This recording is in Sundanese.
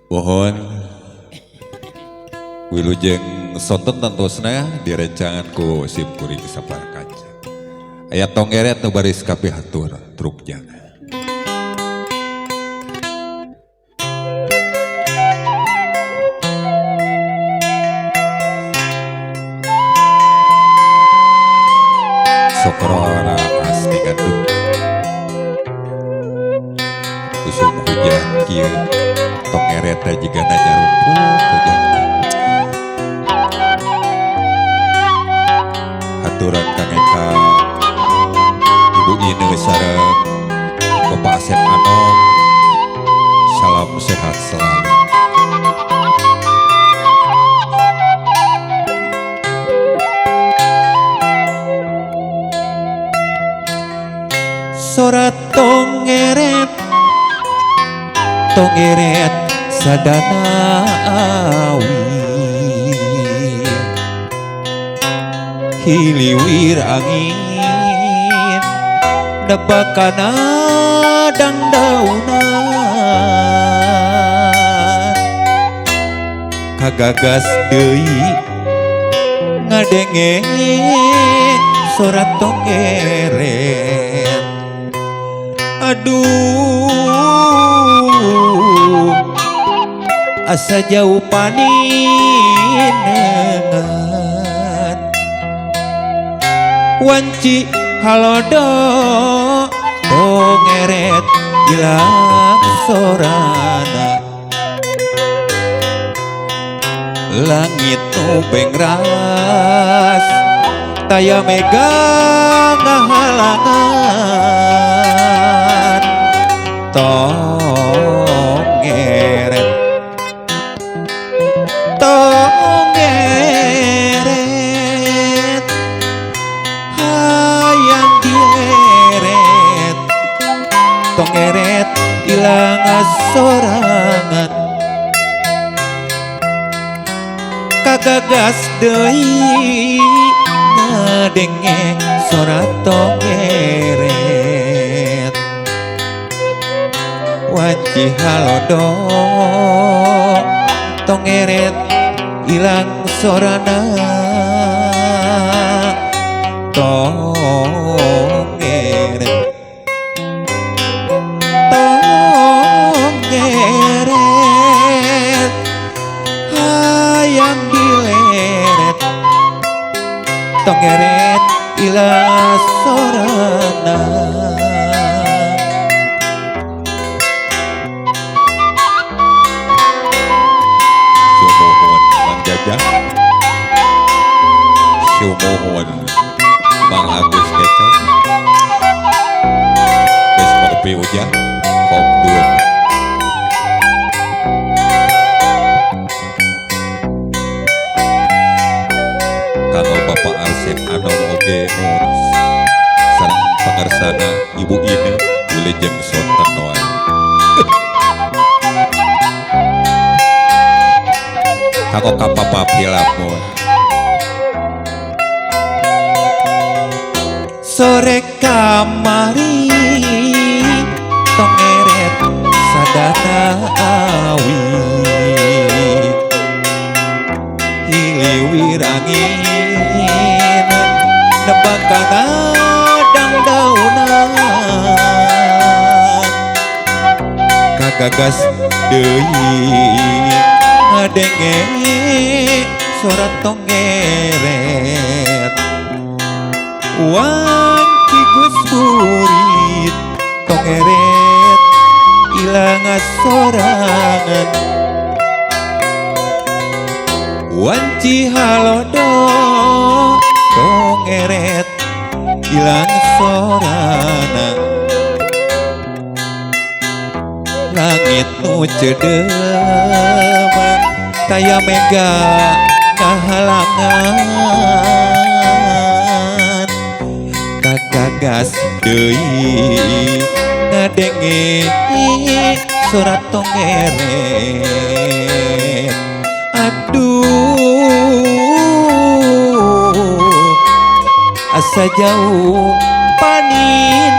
Mohon wilujeng sonten tantosna direncangan ku sim kuring sapar kaca. Aya tongeret nu baris kapihatur truk jaga. Sokrora asli gandum. Usum hujan kieu tongeret teh jigana jarumput hujan. Haturan Kang Eka, Ibu Ine sareng Bapak Asep Anom, salam sehat selalu. Sorat tongeret, tongeret sadana awi, hiliwir angin nebakana dangdaunan, kagagas deui ngadenge sorat tongeret. Aduh, asa jauh paninengan, wanci halodo tongeret ilang sorana, langit nu bengras taya mega ngahalangan. Tongeret, tongeret, hayang dileret, tongeret ilang sorangan, kagagas deui ngadenge sora tongeret. Wanci halodo tongeret ilang sorana, tongeret, tongeret, hayang dileret, tongeret ilang sorana. Sumuhun Bang Agus Kecap, geus ngopi ujang kopdun. Kanggo Bapak Arsep Anom oge nuhun sareng pangersana Ibu Ine wilujeng sonten wae. Kanggo ka Papa Pilap nuhun. Sore kamari tongeret sadana awi, hiliwir angin nebakana dangdaunan, kagagas deui ngadenge sorat tongeret. Wanci geus burit tongeret ilang sorangan, wanci halodo tongeret ilang sorana, langit nu ceudeum taya mega ngahalangan, kagagas deui ngadenge surat tongeret. Aduh, asa jauh paninengan.